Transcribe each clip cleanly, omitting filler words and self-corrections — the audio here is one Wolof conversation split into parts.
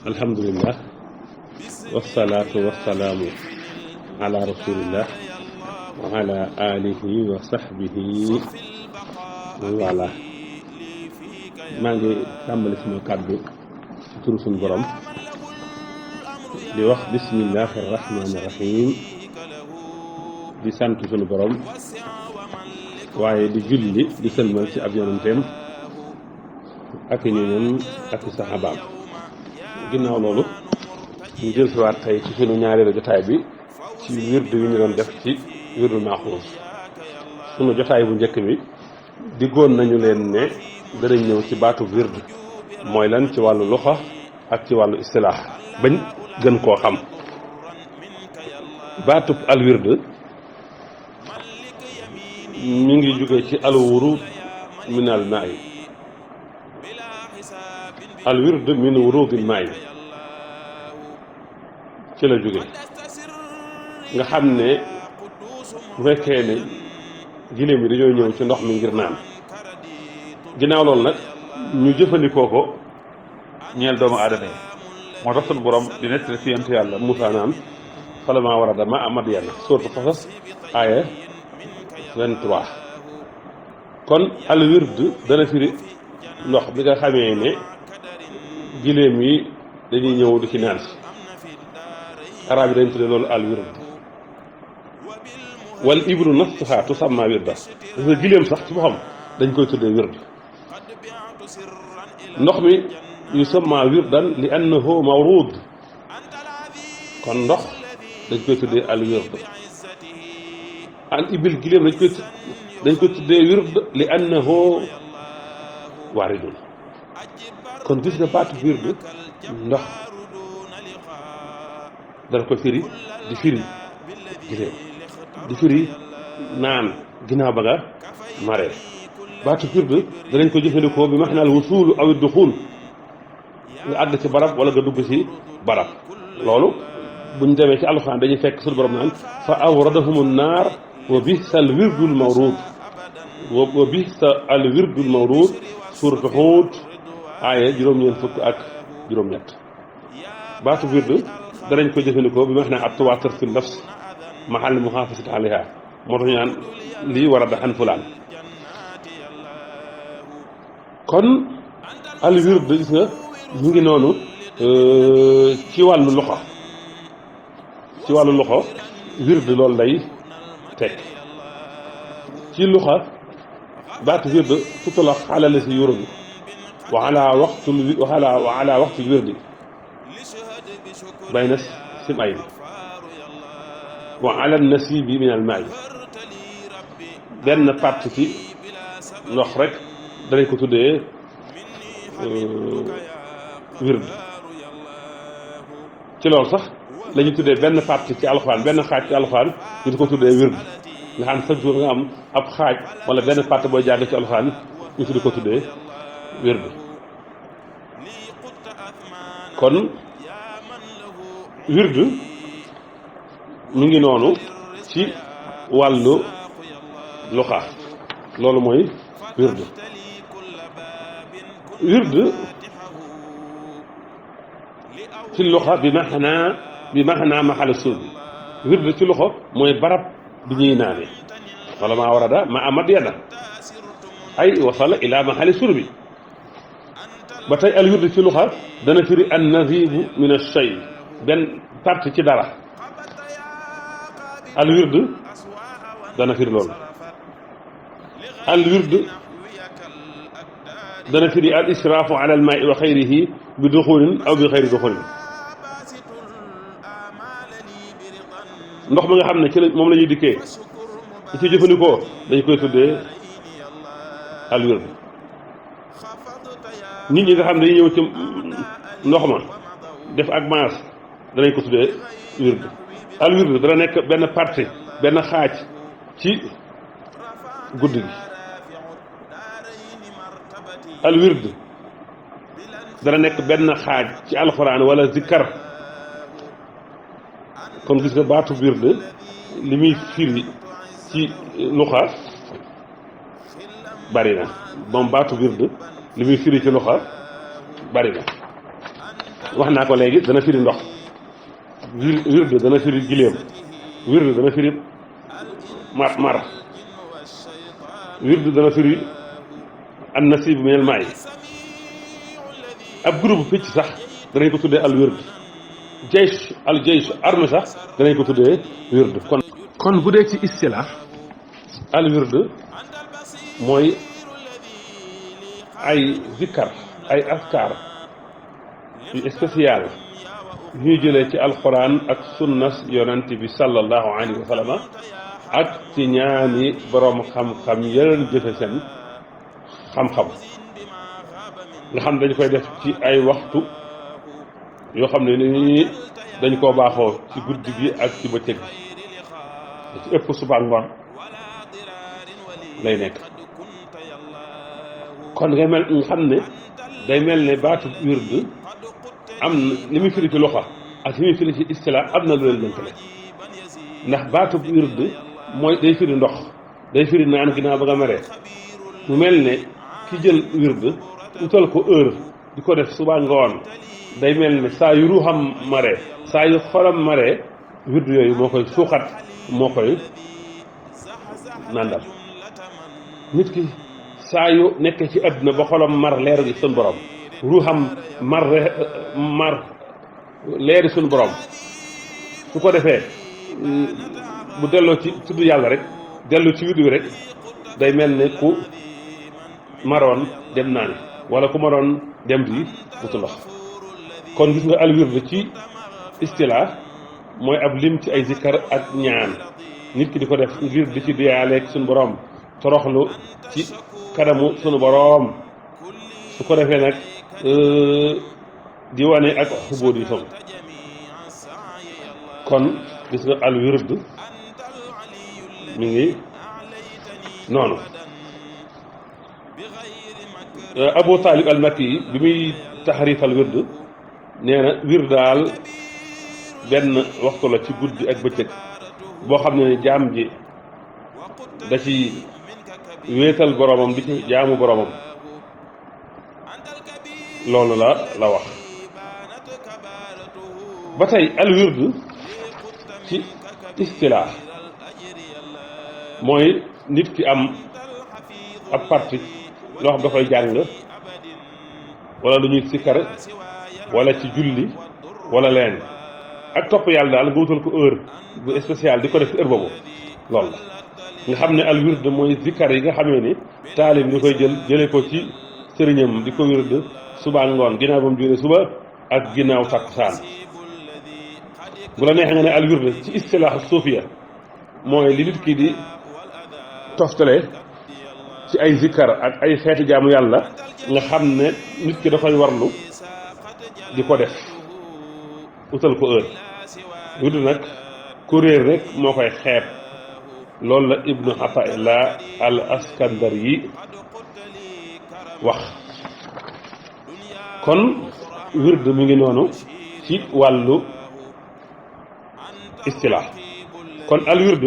alhamdulillah wasalaatu wasalaamu ala rasulillah wa ala alihi wa sahbihi wala maa ngi tàmbali sama kàddu ci turu suñu borom di wax bismillahi rahmaani rahim di sant suñu borom waaye di julli di sëlmal ci ab yonenteem ak i ñoñam ak i saxaabaam ginnaaw loolu ñu jël si waat tey ci sunu ñaareelu jotaay bi ci wirdu yu ñu doon def ci wirdu Maxuus sunu jotaay bu njëkk bi diggoon nañu leen ne danañ ñëw ci baatu wirdu mooy lan ci wàllu luxa ak ci wàllu istilaax bañ gën koo xam baatub al wird mi ngi jóge ci al wurud min al maay al wird min wurudil maay ci la jóge nga xam ne bu fekkee ne giléem yi dañoo ñëw ci ndox mi ngir naan ginnaaw loolu nag ñu jëfandikoo ko ñeel doomu aadama yi moo tax sunu borom di nettali fi yonent yàlla Muusaa naan falammaa warada maa'a Madyana sourate Qasas aaya 23 kon al wird dana firi ndox bi nga xamee ne giléem yi dañuy ñëw di ci naan si arab yi dañ tuddee loolu al wird wal ibru nafsuhaa tusammaa wirda parce que giléem sax ci boppam dañ koy tuddee wird ndox mi yusammaa wirdan li annahu mawruud kon ndox dañ koy tuddee al wird al ibil giléem dañ koy tuddee wird li annahu waaridun kon gis nga baatu wird ndox dana ko firi di firi giléem di firi naan ginnaaw ba nga maree baatu wird danañ ko jëfandikoo bi maxnaal wusuulu aw duxuul nga àgg ci barab wala nga dugg ci barab loolu buñ demee ci alxuraan dañuy fekk suñu borom naan fa awradahumu naar wa bisa al wirdul mawruud wa bisa al wirdul mawruud suuratu Huud aaya juróom-ñeent fukk ak juróom-ñett baatu wird danañ ko jëfandikoo bi maxnaal at tawaatur fi nafs mahal muhaafasati alayha moo tax ñu naan lii warada an fulaan kon al wird gis nga mu ngi noonu ci wàllu loxo wird loolu lay teg ci luxa baatu wird tutlax ala la si yurdu wa ala waxtul wirdi bayna sim ay wa ala nasibi min al maay benn partie ci ndox rek danañ ko tuddee wird ci loolu sax la ñu tuddee benn partie ci alxuraan benn xaaj ci alxuraan ñu di ko tuddee wird nga xam chaque jour nga am ab xaaj wala benn partie booy jàng ci alxuraan ñu di ko tuddee wird kon wird mu ngi noonu ci wàllu luxa loolu mooy wird ci luxa bi maxnaa maxal suuf wird ci luxa mooy barab bi ñuy naane wala maa warada ma Madyana ay wasala ila maxali surbi ba tey al wird ci luxa dana firi an nazibu min ash-shay benn partie ci dara al wird dana firi loolu al wird dana firi al israafu ala al maa'i wa xayrihi bi duxulin aw bi xayri duxulin ndox mi nga xam ne ci moom la ñuy dikkee ci jëfandikoo dañ koy tuddee al wird nit ñi nga xam ne dañuy ñëw ci ndox ma def ak maas danañ ko tuddee wird al wird dana nekk benn partie benn xaaj ci guddi gi al wird dana nekk benn xaaj ci alxuraan wala zikkar kon gis nga baatu wird li muy firi ci luxa bari na moom baatu wird li muy firi ci luxa bari na wax naa ko léegi dana firi ndox wird dana firi giléem wird dana firi mar wird dana firi an nasib min al maay ab groupe picc sax danañ ko tuddee al wird jaysh armée sax danañ ko tuddee wird kon bu dee ci istilah al wird mooy ay zikkar ay askar yu spécial ñuy jëlee ci alquran ak sunnas yonent bi sallallahu alayhi wa sallam ak ci ñaani borom xam-xam yeneen jëfe seen xam-xam nga xam dañ koy def ci ay waxtu yoo xam ne ni dañ koo baaxoo ci guddi gi ak ci bëccëg gi ci ëpp suba ak ngoon lay nekk kon nga xam ne day mel ne baatu wird am na li muy firi ci loxo ak li muy firi ci istilah am na lu leen lënkale ndax baatu wird mooy day firi ndox day firi naan ginnaaw ba nga meree mu mel ne ki jël wird utal ko heure di ko def suba ngoon day mel ne saa yu ruuxam maree saa yu xolam maree wird yooyu moo koy suuxat moo koy nandal nit ki saa yu nekk ci àdduna ba xolam mar leeru gi suñu borom ruuxam mar leeri suñu borom su ko defee bu delloo ci tudd yàlla rek dellu ci wird wi rek day mel ne ku maroon dem naani wala ku maroon dem di wutu ndox kon gis nga al wird ci istilah mooy ab lim ci ay zikkar ak ñaan nit ki di ko def ngir di ci diyaaleeg suñu borom toroxlu ci kanamu sunu boroom su ko defee nag di wane ak xubóot yi tam kon gis nga al wird mi ngi noonu Abu Talib al Makki yi bi muy taxarifal wird nee na wird daal benn waxtu la ci guddi ak bëccëg boo xam ne jaam ji da ci wéetal boromam di ci jaamu boromam loolu la wax ba tey al wird ci istilaax mooy nit ki am ab parti loo xam da koy jàng wala lu ñuy sikkar wala ci julli wala leen ak topp yàlla daal nga wutal ko heure bu spécial di ko def ci heure boobu loolu la nga xam ne al wird mooy zikkar yi nga xamee ni taalib di koy jële ko ci sëriñam di ko wird suba ngoon ginnaaw ba mu juree suba ak ginnaaw takkusaan bu la neexee nga ne al wird ci istilaax suufiya mooy li nit ki di toftale ci ay zikkar ak ay xeeti jaamu yàlla nga xam ne nit ki da koy warlu di ko def utal ko heure wird nag ku réer rek moo koy xeeb loolu la ibnu Ataillah al Askandar yi wax kon wird mi ngi noonu ci wàllu istilah kon al wird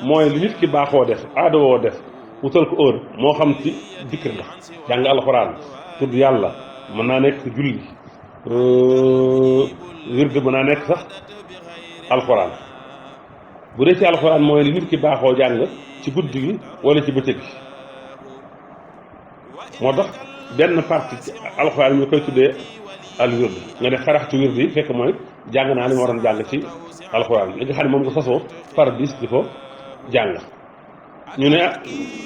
mooy li nit ki baaxoo def aada woo def wutal ko heure moo xam ci dikr la jàng alxuraan tudd yàlla mën naa nekk julli wird mën naa nekk sax alxuraan bu dee ci alxuraan mooy li nit ki baaxoo jàng ci guddi gi wala ci bëccëg gi moo tax benn partie ci alxuraan ñu koy tuddee al wird nga ne xaraxtu wird yi fekk mooy jàng naa li ma waroon jàng ci alxuraan li nga xam ne moom nga sasoo par bis di ko jàng ñu ne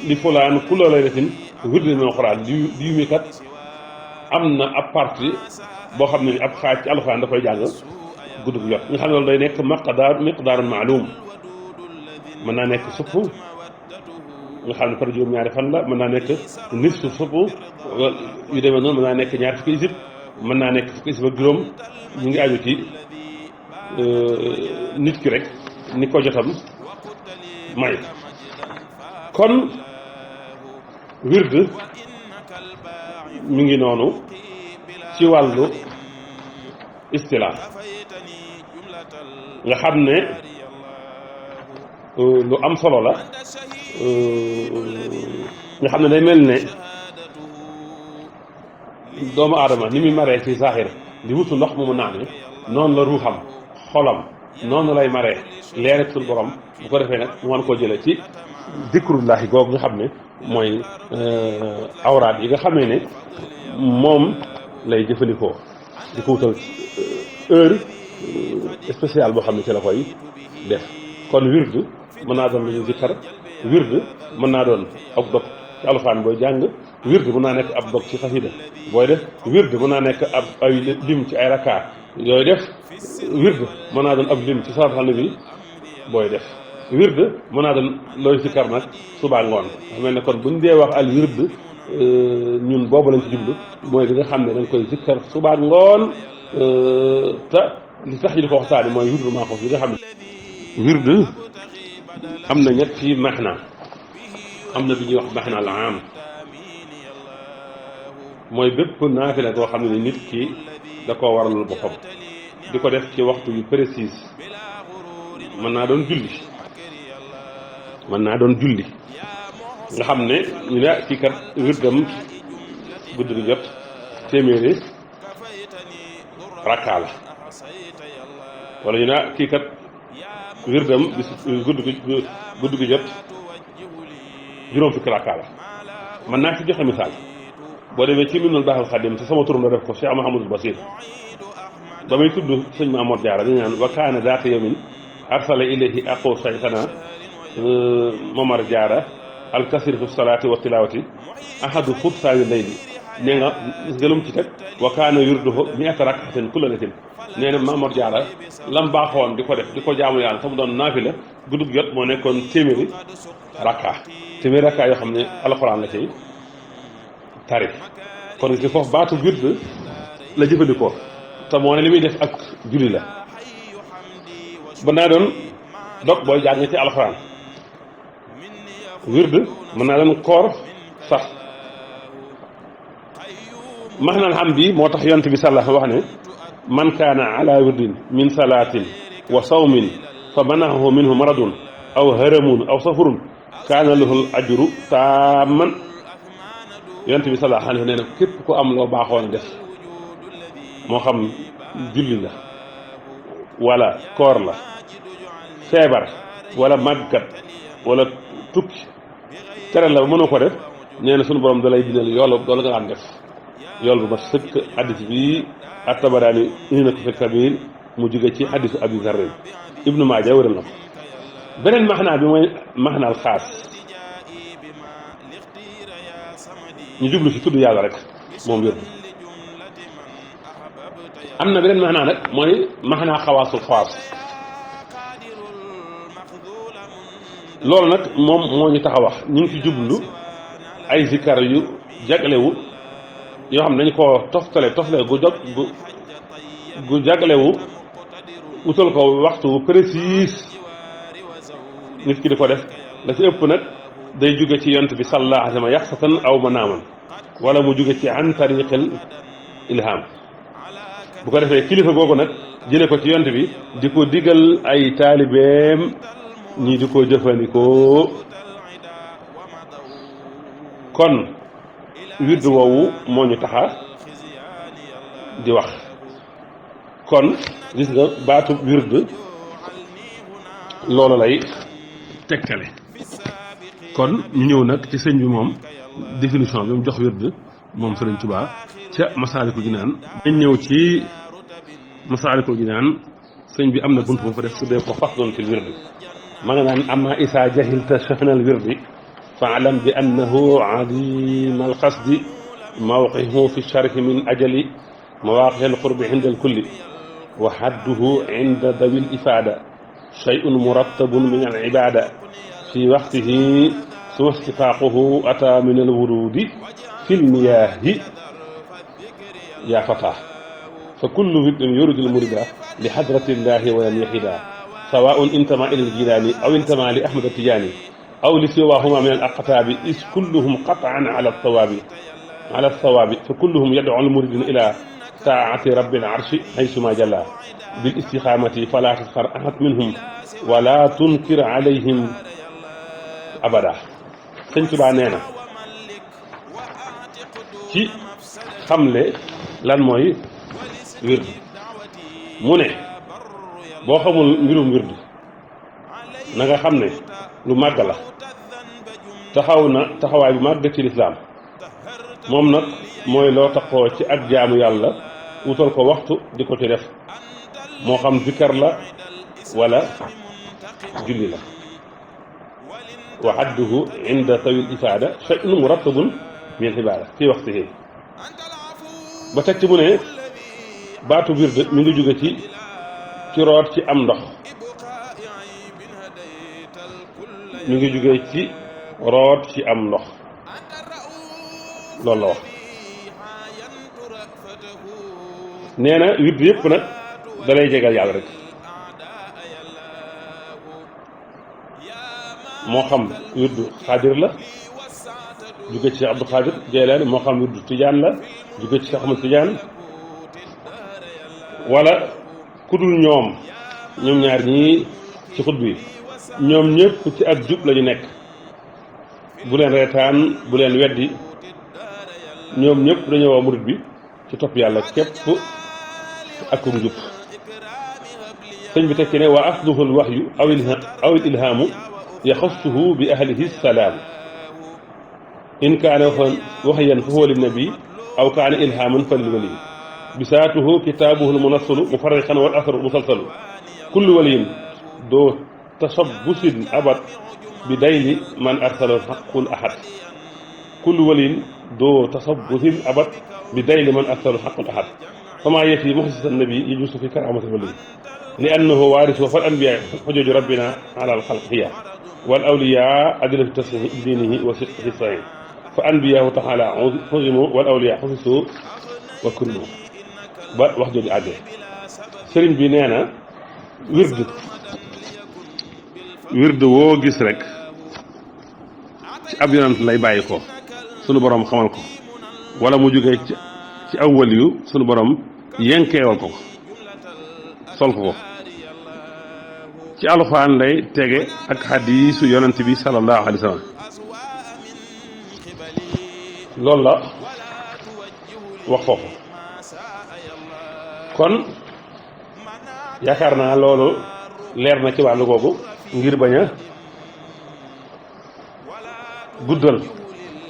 li fulaan kulloo lay defin wird min alxuraan di mi kat am na ab partie boo xam ne ab xaaj ci alxuraan da koy jàng guddi gu jot nga xam ne loolu day nekk miqdaarun maalum mën naa nekk supp nga xam ne par juróom-ñaari fan la mën naa nekk nisfu supp yu demee noonu mën naa nekk ñaar fukki isib mën naa nekk fukki isib ak juróom ñu ngi aju ci nit ki rek ni ko jotam may kon wird mi ngi noonu ci wàllu istilah nga xam ne lu am solo la nga xam ne day mel ne doomu aadama ni muy maree ci saaxir di wutu ndox mu naane noonu la ruuxam xolam noonu lay maree leer ak suñu borom bu ko defee nag mu mën koo jëlee ci dikrullahi googu nga xam ne mooy awraat yi nga xamee ne moom lay jëfandikoo di ko wutal heure spéciale boo xam ne ci la koy def kon wird mën naa doon lu ñu zikkar wird mën naa doon ab dog ci alxuraan booy jàng wird mën naa nekk ab dog ci xasida booy def wird mën naa nekk ab ay lim ci ay rakkaat yooyu def wird mën naa doon ab lim ci salaatu ala nabi booy def wird mën naa doon looy zikkar nag subaa ngoon xam mel ne kon buñ dee wax al wird ñun boobu lañ ci jublu mooy li nga xam ne dañ koy zikkar subaa ngoon te li tax ñu di ko waxtaane mooy wird maa ko li nga xam ne wird am na ñetti maxna am na bi ñuy wax maxna al aam mooy bépp naafila boo xam ne nit ki da koo waralul boppam di ko def ci waxtu yu précis mën naa doon julli nga xam ne ñu ne kii kat wirdam guddi gi jot téeméeri rakkaa la wala ñu ne kii kat wirdam bis guddi gi jot juróom fukki rakkaa la mën naa ci joxe misaal boo demee ci Minanul Baaxil Xadim te sama turam la def ko Cheikh Mahamadul Basir ba muy tudd sëñ Maamor Jaara dañu naan wa kaana daata yawmin arsala ilayhi aqu sayxana Mamar Jaara alkasir fi salaati wa tilawati ahadu fursaawi layli nee nga gëlum ci teg wa kaana yurduhu mi'ata rak'atin kulla laylatin nee na Maamor Jaara lam baaxoon di ko def di ko jaamu yàlla te mu doon naafila guddug jot moo nekkoon téeméeri rakka yoo xam ne alxuraan la cay tari kon ci foofu baatu wird la jëfandikoo te moo ne li muy def ak julli la ba naa doon dog booy jàng ci alxuraan wird mën naa doon koor sax maxnal xam bi moo tax yonent bi sàlla wax ne man kaana ala wirdin min salaatin wa sawmin fa manahu minhu maradun aw haramun aw safurun kaana lahul ajru taaman yonent bi sàlla xam ne nee na képp ku am loo baaxoon def moo xam julli la wala koor la feebar wala màggat wala tukki tere la ba mënoo ko def nee na sunu borom da lay bindal yoolu doolu nga daan def yool bu ma sëkk xaddis bi at-Tabaraani indi na ko fi Kabiir mu jóge ci xaddisu Abi Zarrin Ibnu Maaja wéral na ko beneen maxnaa bi mooy maxnaal xaas ñu jublu ci tudd yàlla rek moom wér am na beneen maxnaa nag mooy maxnaa xawaasul xawaas loolu nag moom moo ñu tax a wax ñu ngi ci jublu ay zikkar yu jaglewu yoo xam ne dañu koo toftale gu jaglewu utal ko waxtu précis nit ki di ko def la ci ëpp nag day jóge ci yont bi sallallahu alayhi wa sallam yaxsatan aw manaaman wala mu jóge ci an tariqil ilham bu ko defee kilifa googu nag jële ko ci yont bi di ko digal ay taalibeem ñii di ko jëfandikoo kon wird woowu moo ñu taxa di wax kon gis nga baatu wird loolu lay tegtale kon ñu ñëw nag ci sëñ bi moom définition bi mu jox wird moom Sëriñ Tuubaa ca Masaalikul Jinaan dañ ñëw ci Masaalikul Jinaan sëñ bi am na bunt bu fa def tuddee ko faslun fil wird ma nga naan amma isaa jahilta shahnal wirdi fa'lam bi annahu adim alqasdi mawqihu fi sharhi min ajali mawaqi alqurbi inda alkulli wa hadduhu inda dawi alifada shay'un murattabun min alibada fi waqtihi suma istifaquhu ata min alwurudi fi almiyahi ya fata fa kullu wirdin yuridu almurida li hadrati llahi wa lam yahida سواء انتمى إلى الجيلاني أو انتمى لأحمد التجاني أو لسواهما من الأقطاب إذ كلهم قطعا على الصواب فكلهم يدعو المريدين إلى طاعة رب العرش حيثما جلا بالاستقامة فلا تسخر أحد منهم ولا تنكر عليهم أبدا Sëñ Tuubaa nee na ci xamle lan mooy wird mu ne boo xamul mbirum wird na nga xam ne lu màgg la taxaw na taxawaay bu màgg ci lislaam moom nag mooy loo taxoo ci ak jaamu yàlla wutal ko waxtu di ko ci def moo xam zikkar la wala julli la wa hadduhu inda tawil ifaada shay'un murattabun min ibaada fii waxtihi ba teg ci mu ne baatu wird mi ngi jóge ci root ci am ndox mi ngi jóge ci root ci am ndox loolu la wax nee na wird yëpp nag dalay jegal yàlla rek moo xam wirdu xaadir la jóge ci Cheikh Abdou Xaadir Jeylaani moo xam wirdu tijaan la jóge ci Cheikh Ahmad Tijaan wala kudul ñoom ñaar ñii ci xut bi ñoom ñëpp ci ak jub la ñu nekk bu leen reetaan bu leen weddi ñoom ñëpp dañoo woo murit bi ci topp yàlla képp ak ku njub sëñ bi tekki ne wa asluhu al wahyu aw il ilhaamu yaxassuhu bi ahlihi salaam in kaana waxyan fa huwa linnabi aw kaana ilhaaman fa lil wali bisaatuhu kitaabuhu al munassalu mufarriqan wal asaru musalsalu kullu waliyin doo tasabbusin abad bi dayli man arsala xaqul ahad kullu waliyin doo tasabbusin abad bi dayli man arsala xaqul ahad fama yefi muxsisa nabi yajuusu fi karaamati wali li annahu waarisu fal anbiyaa xujooju rabbina ala al xalq hiya wal awliyaa adillatu tasrihi diinihi wa sidqihi sahiih fa anbiyaahu taala xusimu wal awliyaa xusisu wa kullu ba wax jooju àggee sëriñ bi nee na wird woo gis rek ci ab yonant lay bàyyi ko sunu borom xamal ko wala mu jógee ci aw waliyu sunu borom yenkeewal ko sol ko ci alxuraan lay tege ak xadiisu yonent bi sallallahu alayhi wa sallam loolu la wax foofu kon yaakaar naa loolu leer na ci wàllu googu ngir bañ a guddal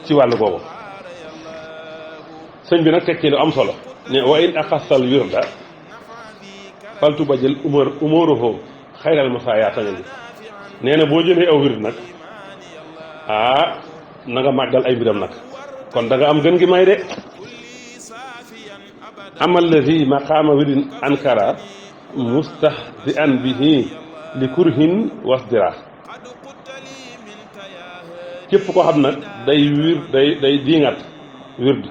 ci wàllu googu sëñ bi nag tekki lu am solo ne wa in axasal wirda faltu ba jël umóoruhoo xayral masaaya tañal nee na boo jëlee aw wird nag na nga màggal ay mbiram nag kon da nga am gën gi may de amal lazi maqaama wirdin ankara mustahzi'an bihi li kurhin wasdira képp ko xam nag day diingat wird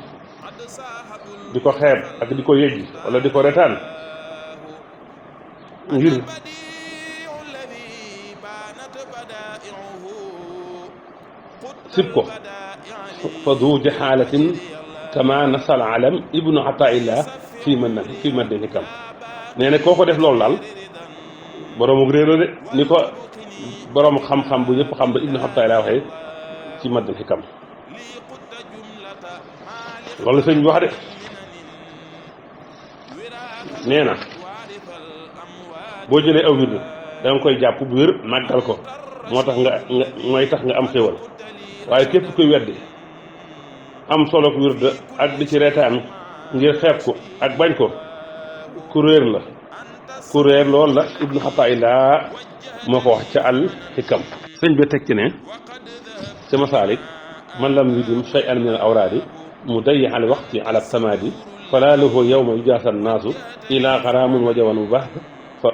di ko xeeb ak di ko yëjji wala di ko retaan ngir sib ko fa du jaxaalatin kama nasal alam ibnu ataillah fii madde hikam nee na koo ko def loolu daal boroomu réero de ni ko boroom xam-xam bu ñëpp xam ba ibnu ataillah waxee ci madde hikam loolu sëñ bi wax de nee na boo jëlee aw wird da nga koy jàpp bu wér màggal ko moo tax mooy tax nga am xéwal waaye képp kuy weddi am solo ko wird ak di ci reetaan ngir xeeb ko ak bañ ko ku réer la ku réer loolu la ibnu xataillah moo ko wax ca al xikam sëñ bi teg ci ne ca masaalik man lam yudim shay'an min al awraadi mu dayyi al waqti ala samaadi fala lahu yawma yujaasa annaasu ila xaraamun wa jawan bu baax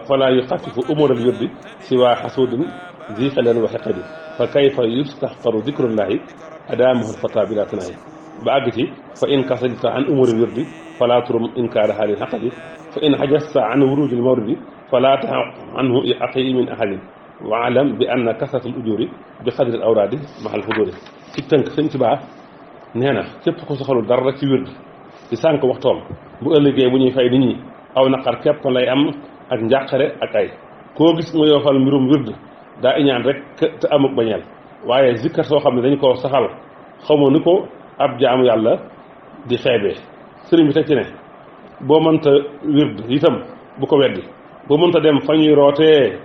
fala yuxafifu umural wirdi siwa xasuudin zi xelen wa xiqadi fa kayfa yustaxqaru dikrullahi adaamahu lfata bila tanaayi ba àgg ci fa in kasalta an umuril wirdi fala turum inkaara xaalil xaqadi fa in xajasta an wurudil mawridi fala taxa anhu aqi min ahadin wa alam bi anna kasratul ujuri bi xadril awraadi maxal fuduri ci tënk sëñ Tuubaa nee na képp ko soxalul dara rek ci wird ci sànq waxtoom bu ëllëgee bu ñuy fay nit ñi aw naqar képp lay am ak njàqare ak ay koo gis nga yoofal mbirum wird daa iñaan rek te amuk bañeel waaye zikkar soo xam ne dañ koo saxal xamoo ni ko ab jaamu yàlla di xeebee sëriñ bi teg ci ne boo mënta wird itam bu ko weddi boo mënta dem fa ñuy rootee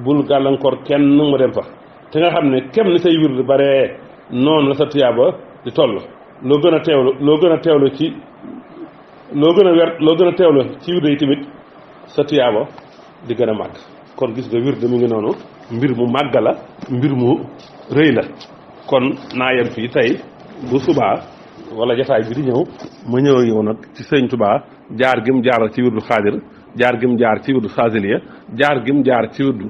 bul gàllankoor kenn mu dem fa te nga xam ne kem ni say wird bare noonu la sa tiyaaba di toll loo gën a teewlu ci loo gën a teewlu ci wird yi tamit sa tiyaaba di gën a màgg kon gis nga wird mi ngi noonu mbir mu màgg la mbir mu rëy la kon naa yem fii tey bu subaa wala jataay bi di ñëw ma ñëw yow nag ci sëñ Tuubaa jaar gi mu jaar ci wirdu xaadir jaar gi mu jaar ci wirdu saasiliya jaar gi mu jaar ci wirdu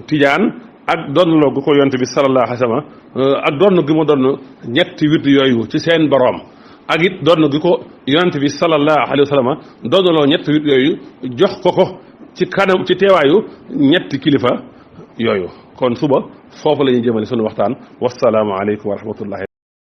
tijaan ak donnloo gu ko yonte bi sallallahu alayhi wa sallam ak donn gi mu donn ñetti wirdu yooyu ci seen boroom ak it donn gi ko yonte bi sallallahu alayhi wa sallam donnloo ñetti wirdu yooyu jox ko ci kanam ci teewaayu ñetti kilifa yooyu kon suba foofu la ñuy jëmale sunu waxtaan wassalaamu aleykum wa rahmatullahi